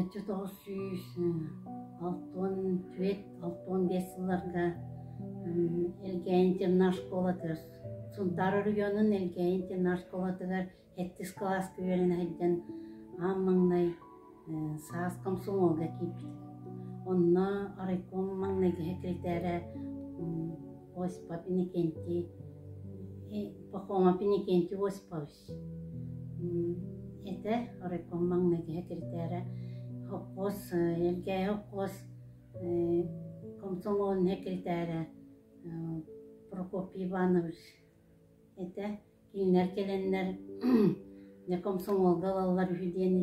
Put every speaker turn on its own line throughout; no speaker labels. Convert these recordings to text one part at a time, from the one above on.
1964, 65 сылларга Элгээйи интернат школатыгар, Сунтаар оройуонун Элгээйи интернат школатыгар сэттис кылааска үөрэнэ сылдьан аан маҥнай саас комсомолга киирбитим. Онно райком маҥнайгы секретарэ Осипов Иннокентий Пахомов Иннокентий Осипович этэ. Райком маҥнайгы секретарэ холкуос Элгээйи холкуос комсомолун секретарэ Прокопий Иванович этэ. Кинилэр кэлэннэр дьэ комсомолга ылаллар үһү диэн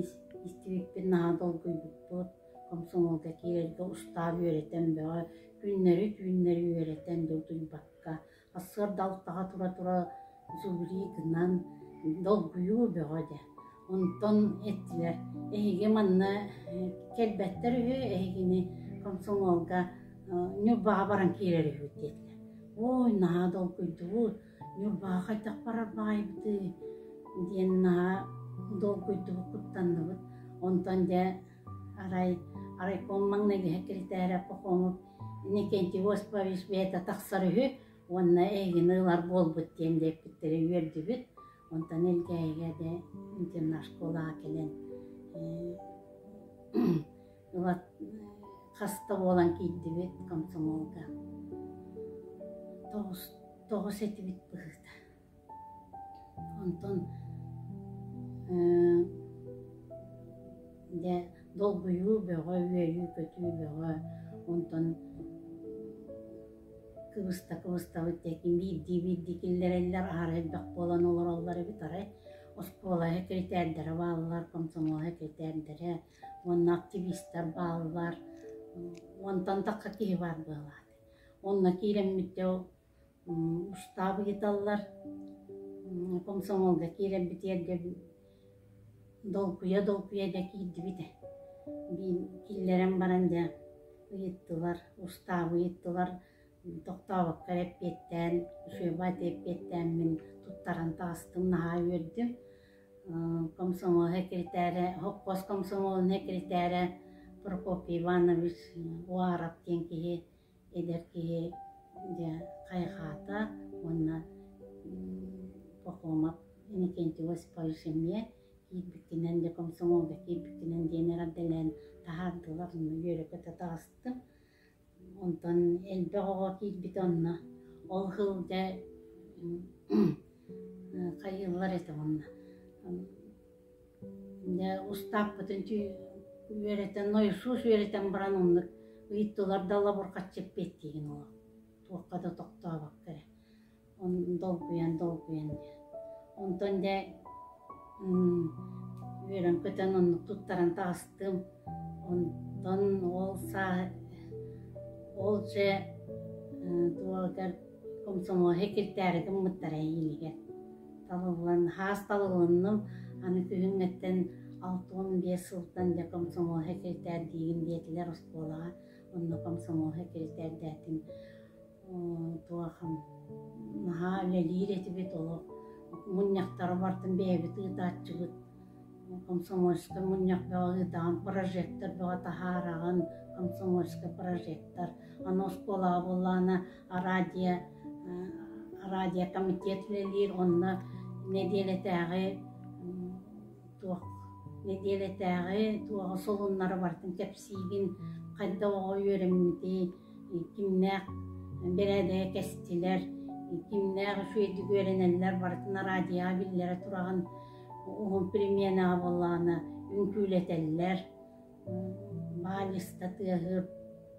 истибиппин наһаа долгуйбуппут. Комсомолга киирэргэ устаап үөрэтэн бөҕө, күннэри-түүннэри үөрэтэн да утуйбакка, сарсыарда алтаҕа тура-тура зубри гынан долгуйуу бөҕө дьэ. Онтон эттилэр, эһиги манна кэлбэттэр үһү, эһигини комсомолга Ньурбаҕа баран киирэр үһү диэтилэр. Ой, наһаа долгуйдубут. Ньурбаҕа хайдах барар баҕайбытый диэн наһаа долгуйдубут, куттанныбыт. Онтон дьэ арай райком маҥнайгы сэкиритээрэ Пахомов Иннокентий Осипович бэйэтэ тахсар үһү уонна эһигини ылар буолбут диэн диэппиттэрэ үөрдүбүт. Онтон Элгээйигэ дьэ интернат школаҕа кэлэн Ыла хаста буолан киирдибит комсомолга. Тоҕус этибит быһыыта. Онтон дьэ долгуйуу бөҕө, үөрүү-көтүү бөҕө. Онтон кыбыста-кыбыстабыт диэки биирдии-биирдии киллэрэллэр, аһара элбэх буолан олороллор эбит арай. Оскуола сэкиритээрдэрэ бааллар, комсомол сэкиритээрдэрэ уонна активистар бааллар, уонтан тахха киһи баар быһыылаах. Онно киирэммит дьэ устаап ыйыталлар, комсомолга киирэрбитигэр дьэ долгуйа-долгуйа дьэ киирдибит ээ. Киллэрэн баран дьэ ыйыттылар, устаабы ыйыттылар, тохтообокко эрэ эппиэттээн, үчүгэй эппиэттээммин туттаран таҕыстым, наһаа үөрдүм. Комсомол сэкиритээрэ, холкуос комсомолун сэкиритээрэ Прокопий Иванович Уаров диэн киһи, эдэр киһи дьэ хайҕаата уонна Пахомов Иннокентий Осипович эмиэ киирбиккинэн дьэ комсомолга киирбиккинэн диэн эҕэрдэлээн таһаардылар, онно үөрэ-көтө таҕыстым. Онтон элбэх оҕо киирбитэ онно. Ол сыл дьэ хайыыллар этэ уонна дьэ устааппытын үөрэтэн нойосуус үөрэтэн баран оннук ыйыттылар да лабырҕаччы эппиэттиигин олох туохха да тохтообокко эрэ Долгуйан, долгуйан диэн. Онтон дьэ үөрэн-көтөн оннук туттаран таҕыстым. Онтон ол саа ол дьэ туоҕугар комсомолга киртээри гыммыттара эйиилигэр. Талыллан, хаас талылынным. Аны күһүҥҥэттэн 65 сылтан дьэ комсомолга киртээрдиигин диэтилэр оскуолаҕа. Онно комсомолга киртээрдээтим. Туох наһаа үлэлиир этибит олох мунньахтары барытын бэйэбит ыытааччыбыт. Комсомольскай мунньах бөҕө ыытаҕын, прожектор бөҕө таһаараҕын, комсомольскай прожектор. Аны оскуолаҕа буоллаҕына радио радиокомитет үлэлиир, онно нэдиэлэтээҕи туох нэдиэлэтээҕи туоҕа солуннары барытын кэпсиигин, хайдах оҕо үөрэммитий, кимнээх бэрээдэги кэстилэр, кимнээх үчүгэйдик үөрэнэллэр барытын радиоҕа биллэрэ тураҕын, уһун переменаҕа буоллаҕына үҥкүүлэтэллэр, балиста тыаһыыр,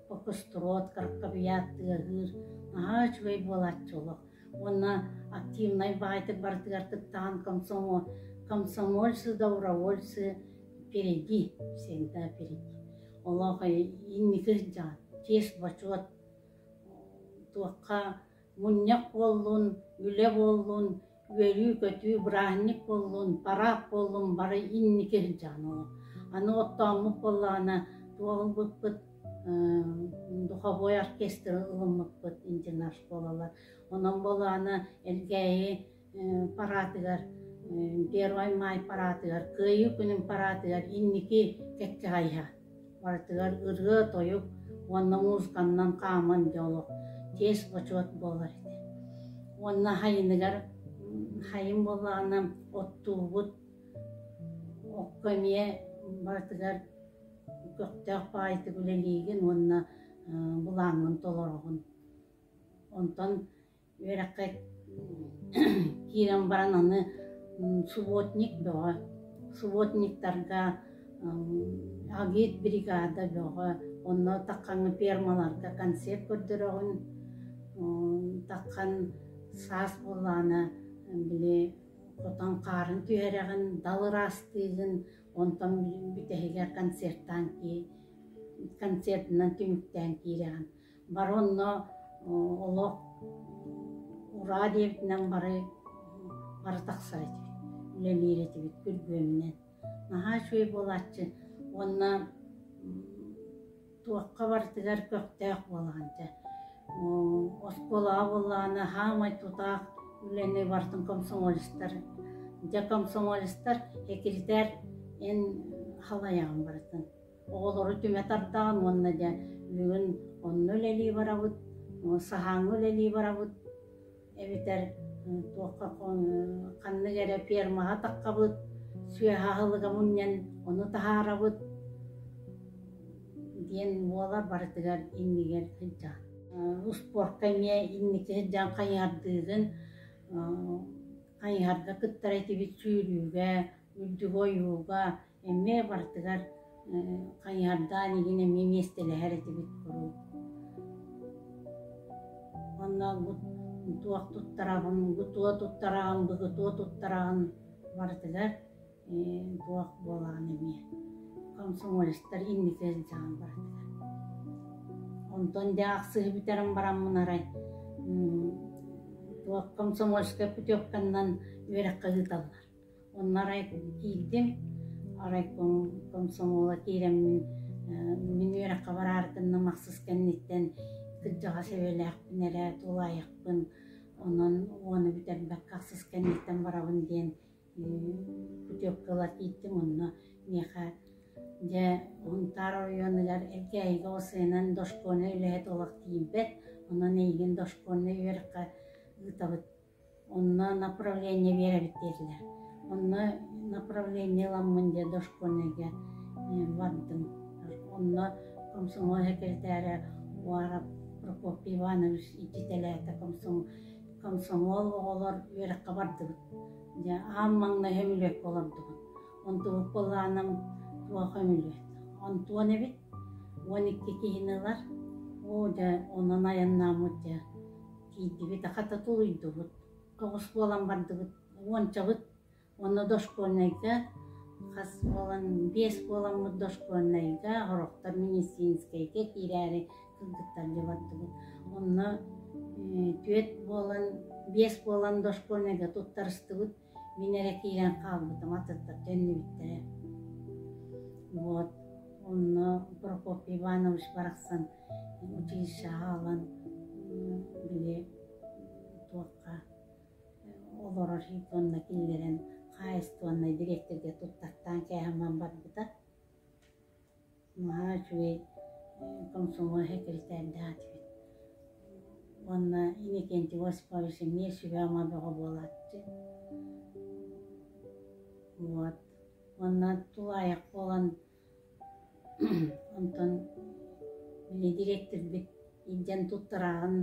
фокустрот, каркабият тыаһыыр, наһаа үчүгэй буолааччы олох. Уонна активнай баҕайытык барытыгар кыттаҕын комсомол, комсомольцы, добровольцы впереди, всегда впереди. Олох инники сылдьаҕын, чиэс-бочуот туохха мунньах буоллун, үлэ буоллун, үөрүү-көтүү, бырааһынньык буоллун, параат буоллун бары инники сылдьаҕын олох. Аны оттооммут буоллаҕына туох ылбыппыт духовой оркестры ылыммыппыт интернат школалар. Онон буоллаҕына Элгээйи параатыгар Первай Маай параатыгар, Кыайыы күнүн параатыгар инники кэккэҕэ иһэҕин. Барытыгар ырыа-тойук уонна музыканнан хааман дьэ олох чиэс-бочуот буолар этэ. Уонна сайыныгар сайын буоллаҕына оттуубут, окко эмиэ барытыгар көхтөөх баҕайытык үлэлиигин уонна былааҥҥын толороҕун. Онтон үөрэххэ киирэн баран аны субботник бөҕө, субботниктарга агит бригада бөҕө, онно таххаҥҥа фермаларга концерт көрдөрөҕүн, таххан саас буоллаҕына били хотон хаарын түһэрэҕин, дал ыраастыыгын, онтон бүтэһигэр концертаан концертынан түмүктээн киирэҕин. Бары онно олох ураа диэбитинэн бары бары тахсар этибит, үлэлиир этибит күргүөмүнэн. Наһаа үчүгэй буолааччы уонна туохха барытыгар көхтөөх буолаҕын дьэ. Оскуолаҕа буоллаҕына саамай тутаах үлэни барытын комсомолецтар дьэ комсомолецтар секретарь эн халайаҕын барытын. Оҕолору түмэ тардаҕын уонна дьэ бүгүн онно үлэлии барабыт, саһааҥҥа үлэлии барабыт эбэтэр туохха ханнык эрэ фермаҕа таххабыт, сүөһэ аһылыга мунньан ону таһаарабыт диэн буолар барытыгар иннигэр сылдьаҕын. Успуорка эмиэ инники сылдьан хайыһардыыгын, хайыһарга кыттар этибит сүүрүүгэ, үрдүгү ойууга эмиэ барытыгар хайыһардаан игин эмиэ миэстэлэһэр этибит куруук. Онно туох туттараҕын, гутуо туттараҕын, быгытуо туттараҕын барытыгар туох буолаҕын эмиэ. Комсомолецтар инники сылдьаҕын барытыгар. Онтон дьэ ахсыһы бүтэрэн бараммын арай туох комсомольскай путевканнан үөрэххэ ыыталлар. Онно арай киирдим, арай комсомола киирэммин мин үөрэххэ бараары гынным ахсыс кэнниттэн кырдьаҕас эбэлээхпин эрэ тулаайахпын, онон уону бүтэрбэккэ ахсыс кэнниттэн барабын диэн путевка ыла киирдим. Онно миэхэ дьэ Сунтаар оройуонугар Элгээйигэ ОСН-н дошкольнай үлэһит олох тиийбэт, онон эйигин дошкольнай үөрэххэ ыытабыт Онно направление биэрэбит диэтилэр. Онно направление ыламмын дьэ дошкольнайга бардым. Онно комсомол секретаря Уаров Прокопий Иванович иччитэлээтэ комсомол оҕолор үөрэххэ бардыбыт. Дьэ аан маҥнай көмүлүөккэ олордубут. Онтубут буоллаҕына туох көмүлүөт? Онтуон эбит, 12 киһини ылар. Оо дьэ онон айаннааммыт дьэ Тиийдибит, хата тулуйдубут, тоҕус буолан бардыбыт, уончабыт уонна дошкольнайга хас буолан биэс буоламмыт дошкольнайга, сорохтор медицинскэйгэ киирээри кыргыттарга бардыбыт. Онно түөрт буолан, биэс буолан дошкольнайга туттарыстыбыт, мин эрэ киирэн хаалбытым, атыттар төннүбүттэрэ. Вот онно Прокопий Иванович барахсан училищеҕа ылан били туохха олорор уонна киллэрэн хаһаайыстыбаннай дириэктэргэ туттартаан кээһэммэн барбыта. Наһаа үчүгэй комсомол сэкирэтээрдээх этибит. Уонна Иннокентий Осипович эмиэ сүбэ-ама бөҕө буолааччы. Вот. Уонна тулаайах буолан Онтон били дириэктэрбит илдьэн туттараҕын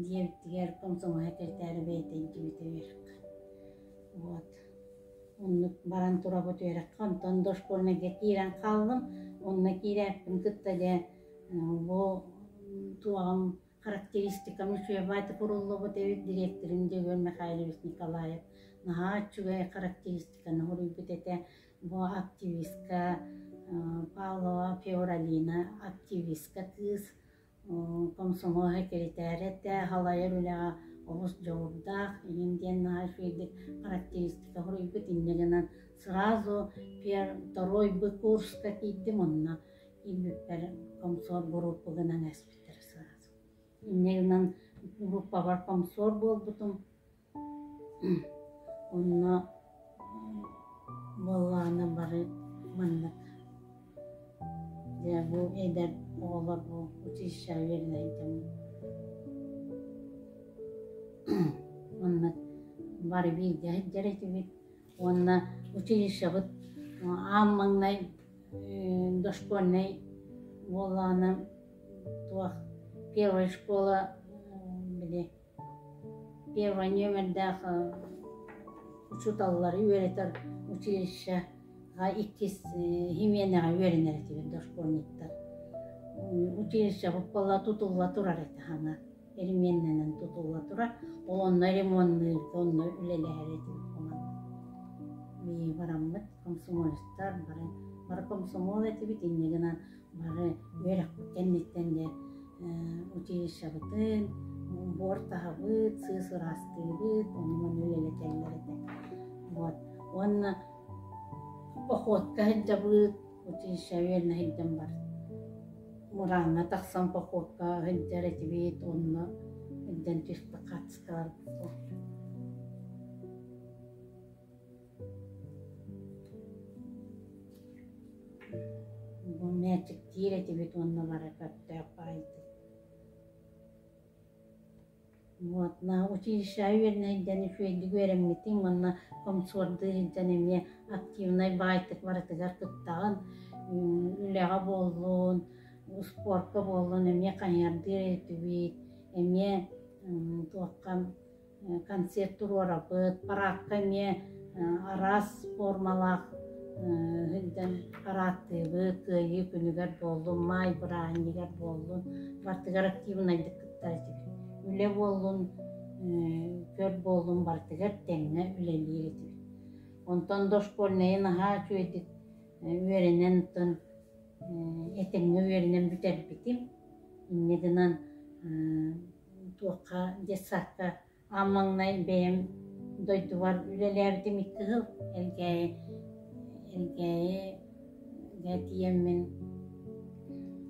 диэбитигэр комсомол сэкирэтээрэ бэйэтэ илдьибитэ үөрэххэ. Вот. Оннук баран турабыт үөрэххэ. Онтон дошкольнайга киирэн хааллым. Онно киирээппин кытта дьэ бу туоҕум характеристикам үчүгэйбаатык уруллубут эбит дириэктэрим Дьөгүөр Михайлович Николаев наһаа үчүгэй характеристиканы суруйбут этэ. Бу активистка Павлова Февралина активистка кыыс комсомол сэкирэтээрэ этэ, салайар үлэҕэ олус дьоҕурдаах, иһин диэн наһаа үчүгэйдик характеристика суруйбут. Инньэ гынан сразу второй Б курска киирдим, онно киирбиппэр комсор группа гынан эспиттэрэ сразу. Инньэ гынан группабар комсор буолбутум. Онно буоллаҕына бары маннык. Дьэ бу эдэр оҕолор бу училищеҕа үөрэнэ сылдьаммыт. Онно бары бииргэ сылдьар этибит уонна училищебыт аан маҥнай дошкольнай буоллаҕына туох первая школа били первай нүөмэрдээх учууталлары үөрэтэр училищеҕа иккис химиянэҕэ үөрэнэр этибит дошкольниктар. Училищебыт буолла тутулла турар этэ хаҥа эримиэннэнэн тутулла турар. Ол онно ремонныырга онно үлэлэһэр этибит команда. Биһиги бараммыт комсомолецтар бары бары комсомол этибит инньэ гынан бары үөрэхпит кэнниттэн дьэ училищебытын буор таһабыт, сыыс ыраастыыбыт, ону-маны үлэлэтэллэр этэ. Вот. Уонна походка сылдьабыт, училище үөрэнэ сылдьан бар. Мурааҥҥа тахсан походка сылдьар этибит, онно сылдьан түспүт хаартыскалар Бу мээчиктиир этибит уонна бары көрдөөх баайдык. Вот, на училищеҕа үөрэнэ сылдьан үчүгэйдик үөрэммитиҥ уонна комсордуу сылдьан эмиэ активнай баайтык барытыгар кыттаҕын, үлэҕэ буоллун, успуорка буоллун эмиэ хайыһардыыр этибит, эмиэ туохха концерт туруорабыт, параадка эмиэ араас формалаах сылдьан параадтыыбыт, Кыайыы күнүгэр буоллун, маай бырааһынньыгар буоллун, барытыгар активнайдык кыттар этибит. Үлэ буоллун, көр буоллун барытыгар тэҥҥэ үлэлиир этибит. Онтон дошкольнайы наһаа үчүгэйдик үөрэнэн, оттон этэҥҥэ үөрэнэн бүтэрбитим. Инньэ гынан туохха детсадка аан маҥнай бэйэм дойдубар үлэлээбитим икки сыл Элгээйи Элгээйигэ тиийэммин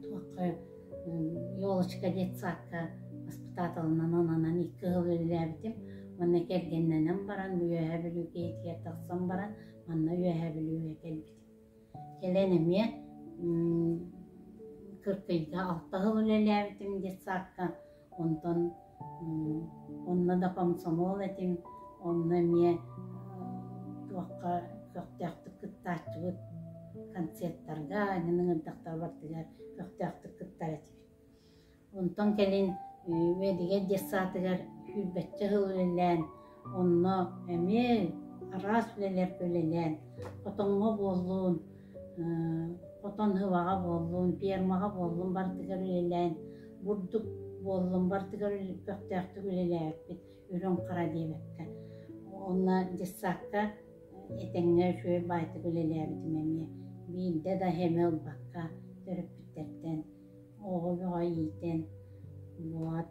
туохха елочка детсадка воспитателынан ананан икки сыл үлэлээбитим уонна кэргэннэнэн баран Үөһээ Бүлүү киһитигэр тахсан баран манна Үөһээ Бүлүүгэ кэлбитим. Кэлэн эмиэ Кыркыйга алта сыл үлэлээбитим детсадка, онтон онно да комсомол этим, онно эмиэ туохха көхтөөхтүк кыттааччыбыт, концерттарга, эҥин ыҥырдахтар барытыгар көхтөөхтүк кыттар этибит. Онтон кэлин Үөдүгэй детсадыгар сүүрбэччэ сыл үлэлээн, онно эмиэ араас үлэлэргэ үлэлээн, хотоҥҥо буоллун, хотон һыбаҕа буоллун, фермаҕа буоллун барытыгар үлэлээн, бурдук буоллун барытыгар көхтөөхтүк үлэлээбиппит үрүҥ хара диэбэккэ. Уонна детсадка этэҥҥэ үчүгэй баайтык үлэлээбитим эмиэ. Биирдэ да эһэми ылбакка төрөппүттэртэн оҕо бөҕө иитэн вот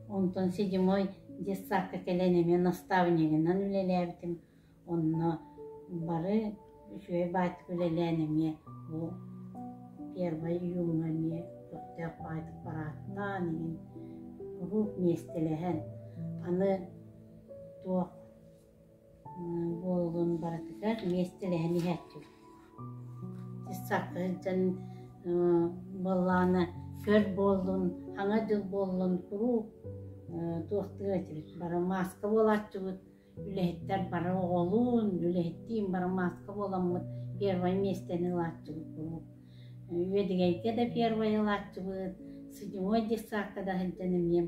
онтон седьмой детсадка кэлэн эмиэ наставнигынан үлэлээбитим онно бары үчүгэй баайтык үлэлээн эмиэ бу первай июҥҥа эмиэ көхтөөх баайтык парааттаан иһин куруук миэстэлэһэн аны туох буоллун барытыгар миэстэлэһэн иһээччибит. Сакка сылдьан буоллаҕына көр буоллун, хаҥа дьыл буоллун куруук туохтуур этибит. Бары мааска буолааччыбыт, үлэһиттэр бары оҕолуун, үлэһиттиин бары мааска буоламмыт первай миэстэни ылааччыбыт куруук. Үөдүгэйгэ да первай ылааччыбыт, седьмой детсадка да сылдьан эмиэ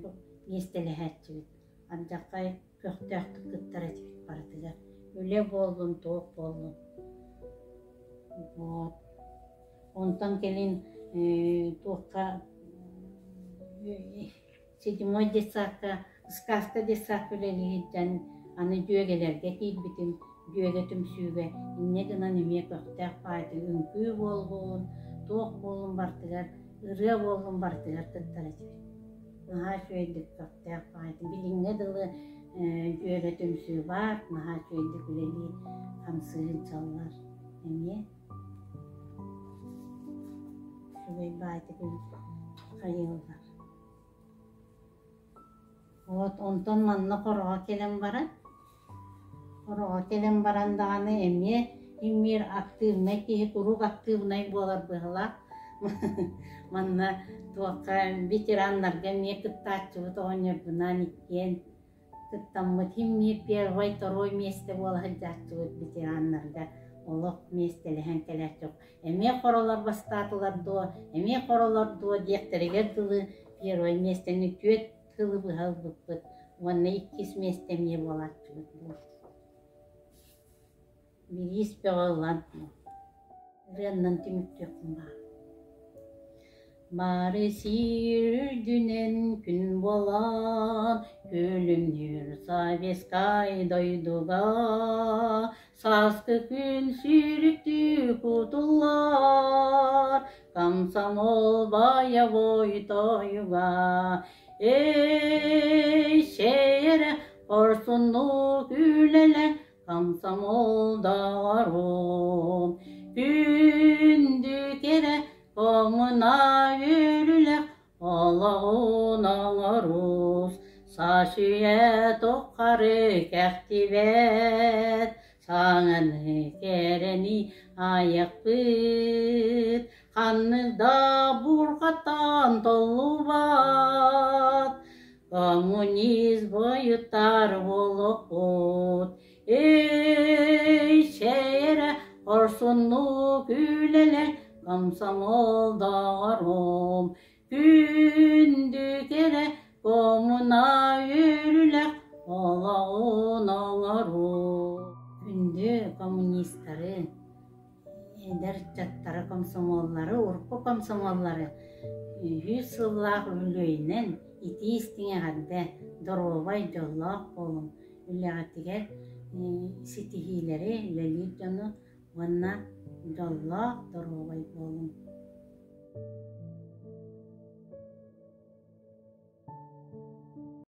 миэстэлэһээччибит. Ардьаккай көхтөөхтүк кыттар этибит барытыгар. Үлэ буоллун, туох буоллун. Вот. Онтон кэлин туохха седьмой детсадка, сказка детсадка үлэлииртэн аны дьүөгэлэргэ киирбитим, дьүөгэ түмсүүгэ инньэ гынан эмиэ көхтөөх баайты үҥкүү буоллун, туох буоллун барытыгар, ырыа буоллун барытыгар кыттар этибит. Наһаа үчүгэйдик көхтөөх баҕайытык. Билиҥҥэ дылы дьүөрэ түмсүү баар, наһаа үчүгэйдик үлэлии хамсыы сылдьаллар эмиэ. Үчүгэй баайтык хайыыллар. Вот онтон манна хороҕо кэлэн баран, хороҕо кэлэн баран даҕаны эмиэ Иммиир актыыбынай киһи куруук актыыбынай буолар быһыылаах. Манна туохха ветераннарга эмиэ кыттааччыбыт оҕонньорбунаан иккиэн кыттаммыт иммиир первай, второй миэстэ буола сылдьааччыбыт ветераннарга олох миэстэлэһэн кэлээччи. Эмиэ хоролор бастаатылар дуо, эмиэ хоролор дуо диэхтэригэр дылы первай миэстэни түөрт сылы быһа ылбыппыт уонна иккис миэстэ эмиэ буолааччыбыт буо. Бириис бөҕө ылан ырыаннан түмүктүөхпүн баҕар. Бары сир үрдүнэн күн буолан күлүмнүүр советскай дойдуга сааскы күн сүүрүктүү кутуллар комсомол боевой тойуга Эй, сээрэ, хорсуннук үлэлэ комсомол доҕорум, күндү кэрэ оҥуна үөрүлэх олоҕун оҥорус, саашүйэ туххары кэхтибэт, саҥаны кэрэни айахпыт, ханнык да бурҕаттан толлубат, коммунист бойуттар буолуохпут. Эй, сээрэ, хорсуннук үлэлэ, комсомол доҕорум, күндү кэрэ коммуна үөрүлэх олоҕун оҥоруу. Күндү коммунистары, эдэр ыччаттары, комсомоллары, урукку комсомоллары үһүс сыллаах үбүлүөйүнэн итии-истиҥ эҕэрдэ, доруобай, дьоллоох буолуҥ, үлэҕитигэр ситиһиилэри, үлэлиир дьону уонна дьоллоох, доруобай буолуҥ.